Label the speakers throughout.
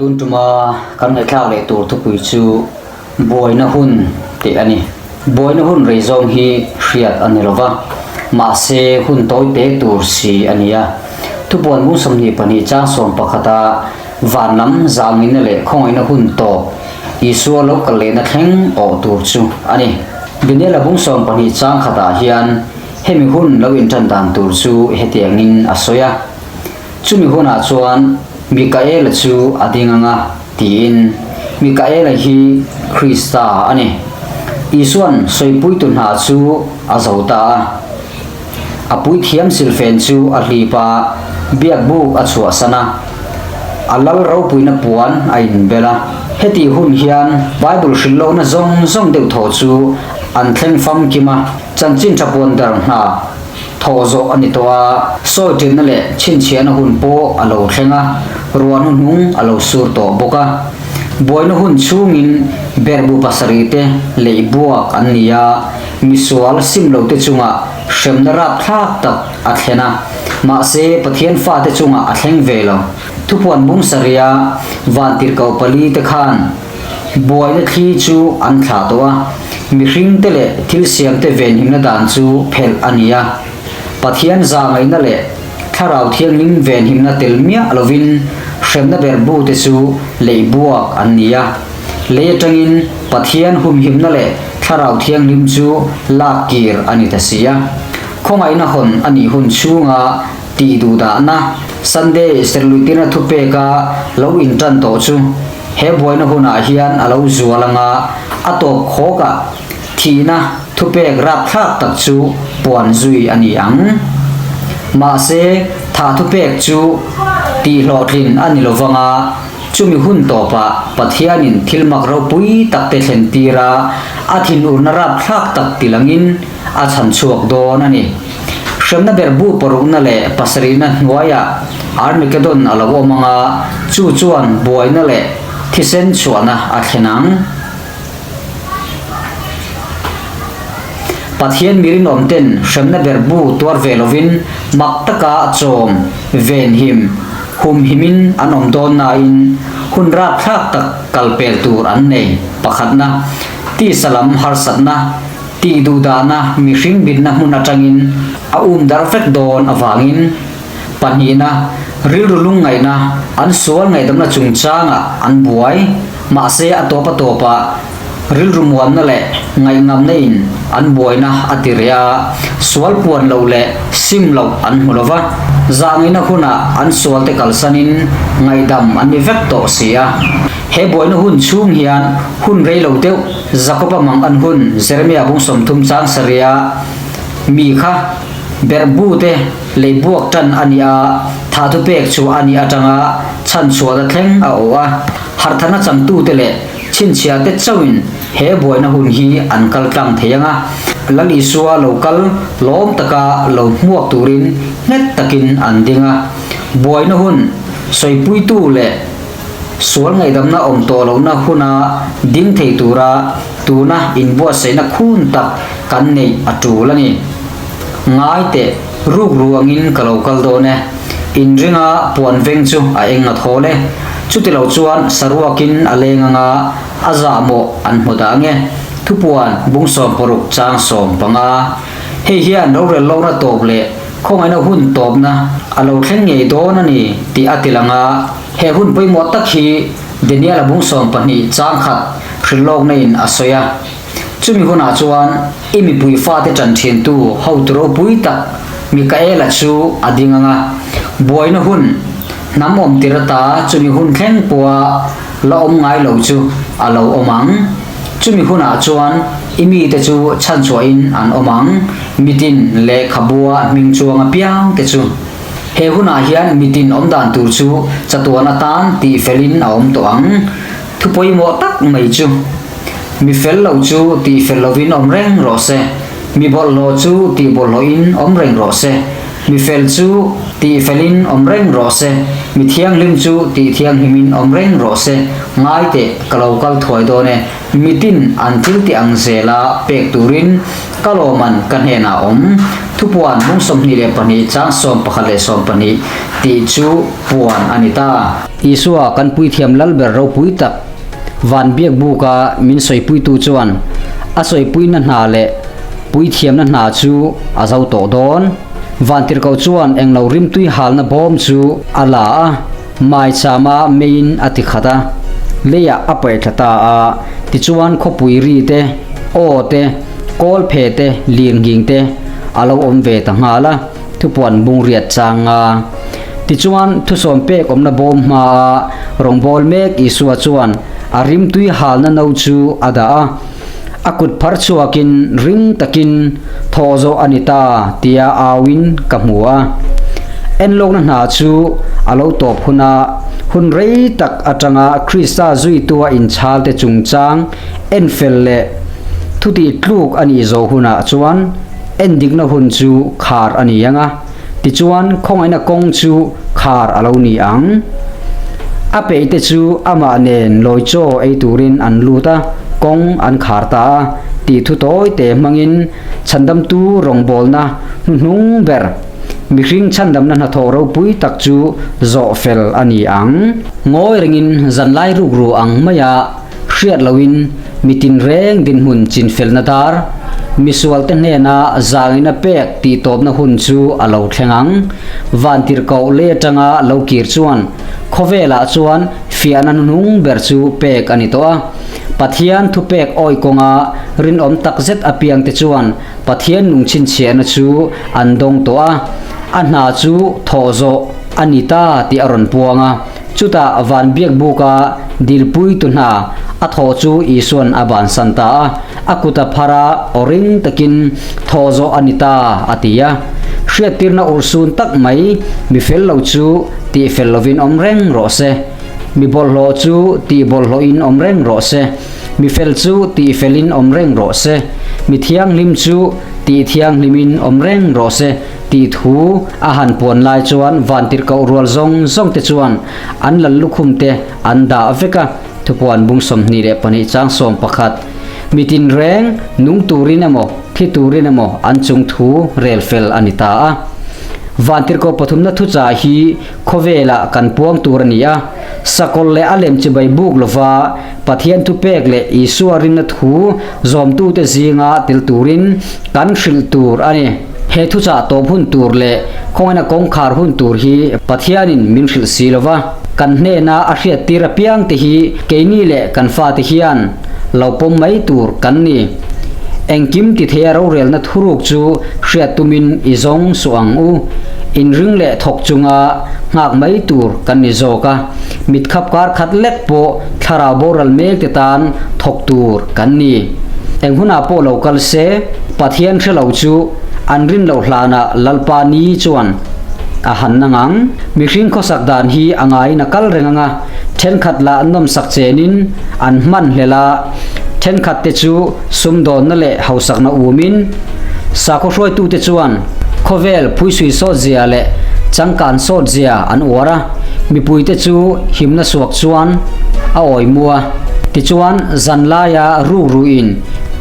Speaker 1: Tun tuma kan ngaihthlak leh tur thupui chu buaina hun tih a ni. Buaina hun rei zawng hi hriat a ni lova, mahse hun tawi te tur si a ni a. Thupuan bung 22 chang 11 a van lam zangina leh khawngaihna hun tawp Isua lo kal lehna thleng awh tur chu a ni. Daniela bung 12 chang khatah hian hemi hun lo intan dan tur chu hetiangin a sawi a. Chumi hunah chuan Mikaela chu a ding ang a, tiin. Mikaela hi Krista a ni. Isua'n sawipuitu hna chu a zo ta a. A puithiam silfen chu a hlip a, biakbuk a chhuahsan a. A lal ropuina puan a inbel a. Hetih hun hian Bible hrilh lohna zawng zawng deuh thaw chu an thleng famkim a, chanchin tha puan dar hna Thawh zawh a ni tawh a, sawi ṭinna leh chhinchhiahna hun pawh a lo thleng a, ruah hnuhnung a lo sur tawh bawk a. Buaina hun chhungin berhbu pasarihte leih buak an ni a, misual sim lote chungah hremna rapthlak tak a thlen a, mahse Pathian fate chungah a thleng ve lo. Thupuan bung sarih a vantirhkoh palite khan Buaina thli chu an thlah tawh a, mihringte leh thil siamte venhimna dan chu phelh a ni a. Pathian zahngaihna leh Thlarau Thianghlim venhimna tel miah lovin hremna ber bute chu leih buak an ni a. Lei atangin Pathian humhimna leh Thlarau Thianghlim chu lak kir a ni ta si a. Khawngaihna hawn a nih hun chhunga tih duhdahna Sunday serluitirna thupeka lo intan tawh chu He buaina hunah hian a lo zual anga a tawp khawkah thihna thupek rapthlak tak chu puan zui a ni ang. Mahse, thah thupek chu tihhlawhtlin a ni lovanga chumi hun tawpah Pathianin thil mak ropui takte thlen tira a thinurna rapthlak tak tilangin a chhan chhuak dawn a ni. Hremna ber bu parukna leh pasarihna hnuaiah Armageddon a lo awm ang a, chu chuan buaina leh thisen chhuahna a thlen ang. Pathian mirinawmten hremna ber bu tuar ve lovin mak taka chawm, venhim, humhimin an awm dawn nain hun rapthlak tak kalpel tur an nei. Pakhatna, tisa lam harsatna, Tih duhdahna mihring bitna hmun atangin a um darh vek dawn avangin pahnihna rilru lungngaihna an sual ngaihdamna chungchangah an buai. Mahse a tawp a tawpah rilru muanna leh ngaihngamna in an buaina a ti reh a, sual puan loh leh sim loh an hmu lova, zahngaihna hunah an sualte kalsanin ngaihdam an ni vek tawh si a. He buaina hun chhung hian hun rei lo deuh Jakoba mang an hun Jeremia bung 30 chang sarih mi kha berhbu te lei buak tan a ni a, tha thu pek chu a ni atanga chhan chhuahna thleng a awh a, harthana changtu te leh chhinchhiah te chauhin he buaina hun hi an kal tlang thei ang a, Lal Isua lo kal lawm taka lo hmuak turin nghet takin an ding a, buaina hun sawipuitu leh Sual ngaihdamna awm tawh lohna huna ding thei tura tuna inbuatsaihna khun tak kan neih a tul a ni. Ngai teh, ruk ruangin ka lo kal dawn e. Inringa puan veng chu a eng a thawl e. Chuti lo chuan saruakin a leng anga a zahmawh an hmu dah nge. Thupuan bung 60 chang 15. Hei hian rorel lohna tawp leh khawngaihna hun tawpna a lo thleng ngei dawn a ni tih a ti lang a. He hun pawimawh tak hi Daniel-a bung 12 chang khat hrilhlawkna in a sawi a. Chumi hunah chuan i mipui fate ṭan ṭhintu hotu ropui tak Mikaela chu a ding ang a. Buaina hun hnam awm tir ata chumi hun thleng pawha la awm ngai lo chu a lo awm ang. Chumi hunah chuan i mite chu chhanchhuahin an awm ang, mitin lehkhabua hming chuang apiangte chu. He hunah hian mitin awm dan tur chu chatuan atan tih felin a awm tawh ang. Thu pawimawh tak mai chu, Mi fel lo chu tih fel lovin awm reng rawh se, mi bawlhhlawh chu tih bawlhhlawhin awm reng rawh se, mi fel chu tih felin awm reng rawh se, Mi thianghlim chu tih thianghlimin awm reng rawh se, ngai teh ka lo kal thuai dawn e, mitin an thil tih ang zela pek turin ka lawman ka hnenah awm. Thupuan bung 22 chang 11 leh 12 tih chu puan a ni ta. Isua kan puithiam lalber ropui tak van biak buka min sawipuitu chuan a sawipuina hna leh puithiamna hna chu a zo tawh dawn. Vantirhkoh chuan englo rimtui halna bawm chu a la a, maichama meiin a ti khat a, leiah a paih thla ta a. Tichuan khawpui ri te, aw te, kawlphe te, lirnghing te a lo awm ve ta nghal a, thupuan bungriat chang a. Tichuan thusawm pek awmna bawm hmaa rawngbâwl mek Isua chuan a rimtui halna no chu a dah a. A kut phar chhuakin ring takin thaw zawh a ni ta tia auin ka hmu a. Enlawkna hna chu a lo tawp huna hun rei tak atanga Krista zuitua inchhalte chungchang enfel leh thutih tluk a nih zawh hunah chuan endikna hun chu khar a ni ang a. Tichuan, khawngaihna kawng chu khar a lo ni ang. A peihte chu amah nen lawi chaw ei turin an lut a, kawng an khar ta a, tih thu tawi te hmangin chhandamtu rawngbawlna hnuhnung ber, mihring chhandamna hnathawh ropui tak chu zawh fel a ni ang. Ngawi rengin zanlai rukru ang maia Hriat loin mi tinreng dinhmun chinfelna dar, misualte hnena zangina pek tih tawpna hun chu a lo thleng ang. Vantirhkoh lei atanga lo kir chuan khawvelah chuan fiahna hnuhnung ber chu pek a ni tawh a. Pathian thupek awi kawnga rinawm takzet apiangte chuan Pathian nungchhinchhiahna chu an dawng tawh a, a hna chu thawh zawh a ni ta tih a rawn puang a. Chutah van biakbuka dilpuitu hna a thawh chu Isua'n a bansan ta a, a kut a phar a, aw ring takin, Thawh zawh a ni ta, a ti a. Hriattirna urhsun tak mai, mi fel lo chu tih fel lovin awm reng rawh se, mi bawlhhlawh chu tih bawlhhlawhin awm reng rawh se, mi fel chu tih felin awm reng rawh se, mi thianghlim chu tih thianghlimin awm reng rawh se, Tih thu a han puan lai chuan vantirhkoh rual zawng zawng te chuan an lal lukhum te an dah vek a, thupuan bung 22 chang 11. Mi tinreng nung turin emaw thi turin emaw an chung thu rel fel a ni ta a. Vantirhkoh pathumna thuchah hi khawvelah kan puang tur a ni a, sakawlh leh a lem chibai buk lova Pathian thupek leh Isua rinna thu zawmtute zinga tel turin kan hrilh tur a ni. He thuchah tawp hun tur leh khawngaihna kawngkhar hun tur hi Pathianin min hrilh si lo va, kan hnena a hriattir apiangte hi keini leh kan fate hian lo pawm mai tur kan ni. Engkim titheia rorelna thuruk chu hriat tumin i zawng suh ang u. Inring leh thawk chunga nghak mai tur kan ni zawk a. Mitkhap kar khat lek pawh thlarau boral mek te tan thawk tur kan ni. Eng hunah pawh lo kal se, Pathian hre lo chu an rin loh hlanah Lalpa ni chuan a han nang ang. Mihring khawsak dan hi a ngaiin a kal reng ang a, thenkhat lah nawmsak chenin an hman hlel a, thenkhat te chu sumdawnna leh hausakna umin sakhaw hruaitute chuan khawvel phuisui sawt zia leh changkan sawt zia an uar a. Mipuite chu himna suak chuan a awi mu a, tichuan zan laia rukruin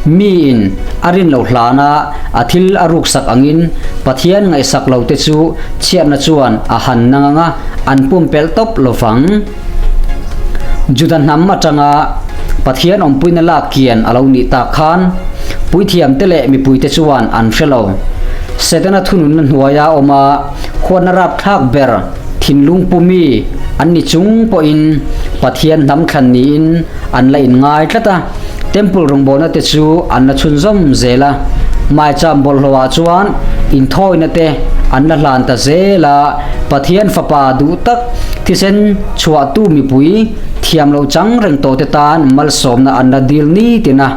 Speaker 1: miin a rin loh hlana a thil a ruksak angin Pathian ngaihsak lote chu chhiatna chuan a han nang ang a, an pumpelh tawp lo vang. Juda hnam atanga Pathian awmpuina lak kian a lo nih tak khan puithiamte leh mipuite chuan an hre lo. Setana thununna hnuaia awma huatna rapthlak ber Thinlung pumi an ni chung pawhin Pathian hnam thlan niin an la inngai tlat a, Temple rawngbawlna te chu an la chhunzawm zel a, maicham bawlhhlawhah chuan inthawina te an la hlan ta zel a, Pathian Fapa duh tak thisen chhuahtu mipui thiam lo chang reng tawhte tan malsawmna an la dil nitin a,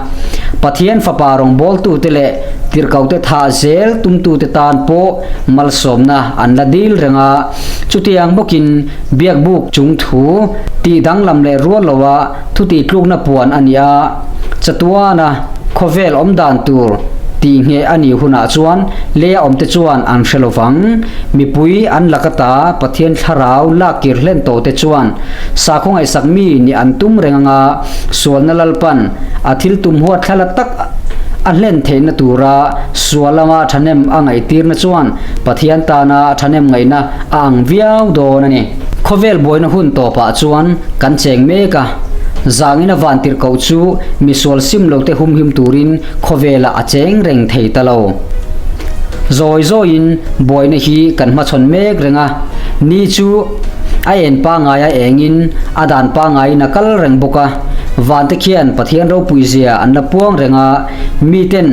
Speaker 1: Pathian Fapa rawngbawltute leh tirhkote thah zel tumtute tan pawh Malsawmna an la dil reng a, chutiang bawkin biakbuk chung thu tih danglam leh rual loa thu tihtlukna puan a ni a, chatuana khawvel awm dan tur Tihngheh a nih hunah chuan leia awmte chuan an hre lo vang. Mipui an lak ata Pathian thlarau lak kir hlen tawhte chuan sakhaw ngaihsak mi nih an tum reng anga sualna Lalpan a thil tum huat thlala tak a hlen theihna tura sual lama thahnem a ngaihtirna chuan Pathian tana thahnem ngaihna a ang viau dawn a ni. Khawvel buaina hun tawpah chuan kan cheng mek a, zangin a vantirhkoh chu misual sim lote humhim turin Khawvelah a cheng reng thei ta lo. Zawi zawiin buaina hi kan hmachhawn mek reng a, ni chu a en pangngai a engin a dan pangngaiin a kal reng bawk a, vante khian Pathian ropui zia an la puang reng a, miten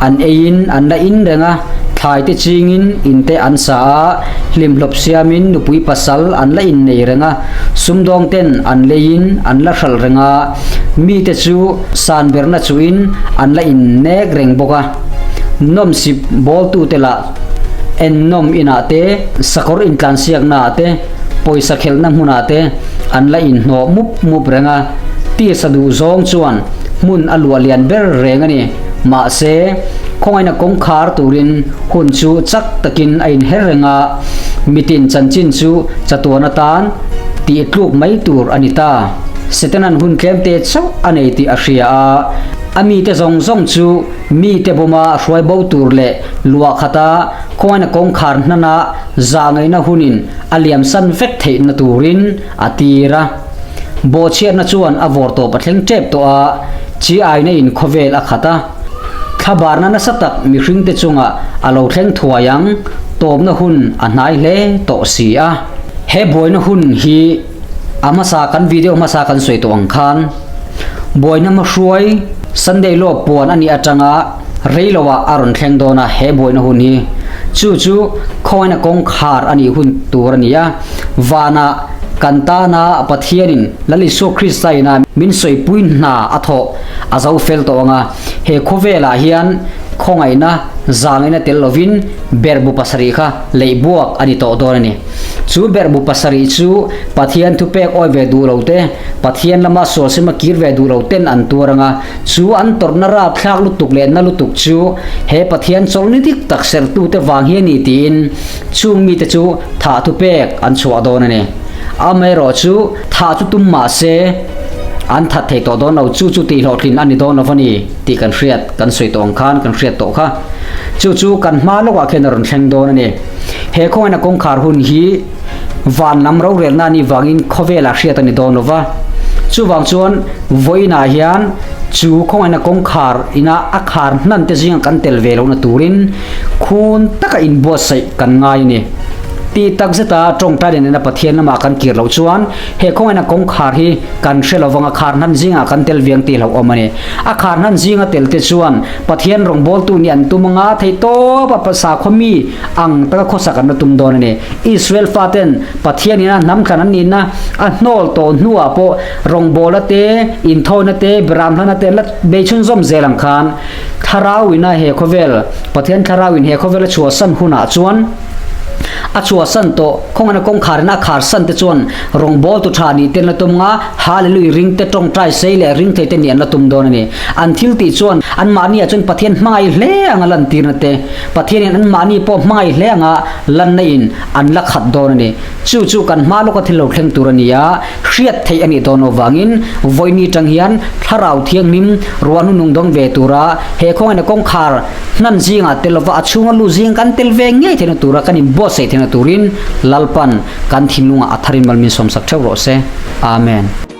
Speaker 1: an eiin an la in reng a, thlai te chingin in te an sa a, hlimhlawp siamin nupui pasal an la innei reng a, sumdawng ten an leiin an la hralh reng a, mite chu San berna chuin an la innek reng bawk a, nawmsip bawltute lah ennawm inah te, sakawr intlansiaknaah te, pawisa khelhna hmunah te an la inhnawh mup mup reng a, tisa duh zawng chuan hmun a luah lian ber reng a ni. Mahse, khawngaihna kawngkhar turin hun chu chak takin a inher reng a, mitin chanchin chu chatuan atan tih tluk mai tur a ni ta. Setanan hun tlemte chauh a nei tih a hria a, a mite zawng zawng chu mite bawma hruai bo tur leh luah khata khawngaihna kawngkhar hnana zah ngaihna hunin a liamsan vek theihna turin a tir a. Bawhchhiatna chuan a vawr tawp a thleng tep tawh a, chi aina in khawvel a khat a. Thlabarna nasa tak mihringte chungah a lo thleng thuai ang, tawpna hun a hnai hle tawh si a. He buaina hun hi. A hmasa kan video hmasa kan sawi tawh ang khan buaina hmahruai Sunday law puan a nih atanga rei loah a rawn thleng dawn a, he buaina hun hi chu chu khawngaihna kawngkhar a nih hun tur a ni a, vanah kan tana Pathianin Lal Isua Krista ina min sawipui hna a thawh a zo fel tawh ang a, he khawvelah hian khawngaihna zangina tel lovin berhbu pasarih kha leih buak a ni tawh dawn a ni. Chu berhbu pasarih chu Pathian thupek awi ve duh lo te, Pathian lama sualsima kir ve duh lo ten an tuar ang a, chu an tawrhna rapthlak lutuk leh na lutuk chu he Pathian chawlhni dik tak serhtute vang hi a ni tiin chung mite chu thah thupek an chhuah dawn a ni. Amaherawh chu thah chu tum mah se an that thei tawh dawn lo, chu chu tihhlawhtlin a ni dawn lo va ni tih kan hriat, kan sawi tawh ang khan kan hriat tawh kha. Chu chu kan hma lawkah khian a rawn thleng dawn a ni. He khawngaihna kawngkhar hun hi van lam rorelna anih vangin khawvelah hriat a ni dawn lo va. Chuvang chuan vawiinah hian chu khawngaihna kawngkhar ina a khar hnan te zinga kan tel ve lohna turin khun taka inbuatsaih kan ngai a ni. Tih tak zeta tawngtai leh nena Pathian lamah kan kir loh chuan he khawngaihna kawngkhar hi kan hre lo vang a khar hnan zingah kan tel viang tih hlauhawm a ni. A khar hnan zinga tel te chuan Pathian rawngbawltu nih an tum anga theihtawp a sakhaw mi ang taka khawsak an la tum dawn a ni. Israel faten Pathian ina hnam thlan an nihna a hnawl tawh hnuah pawh rawngbawlna te, inthawina te, biramhlana te an la bei chhunzawm zel ang khan Thlarau ina he khawvel, Pathian Thlarau in he khawvel a chhuahsan hunah chuan a chhuahsan tawh khawngaihna kawngkhar ina a kharsan te chuan rawngbawltu tha nih te an la tum anga Hallelui ring te tawngtai sei leh ring thei te nih an la tum dawn a ni. An thil tih chuan anmahni ah chuan Pathian hmangaih hle anga lantirna te, Pathianin anmahni pawh hmangaih hle anga lanna in an la khat dawn a ni. Chu chu kan hma lawka thil lo thleng tur a ni a, hriat theih a nih dawn avangin vawiini tang hian Thlarau Thianghlim ruah hnunung dawng ve tura he khawngaihna kawngkhar hnan zingah tel lova a chhunga lu zing kan tel ve ngei theihna tura kan inbuatsaih theihna turin Lalpan kan thinlungah a tharin malmin sawmsak theuh rawh se. Amen.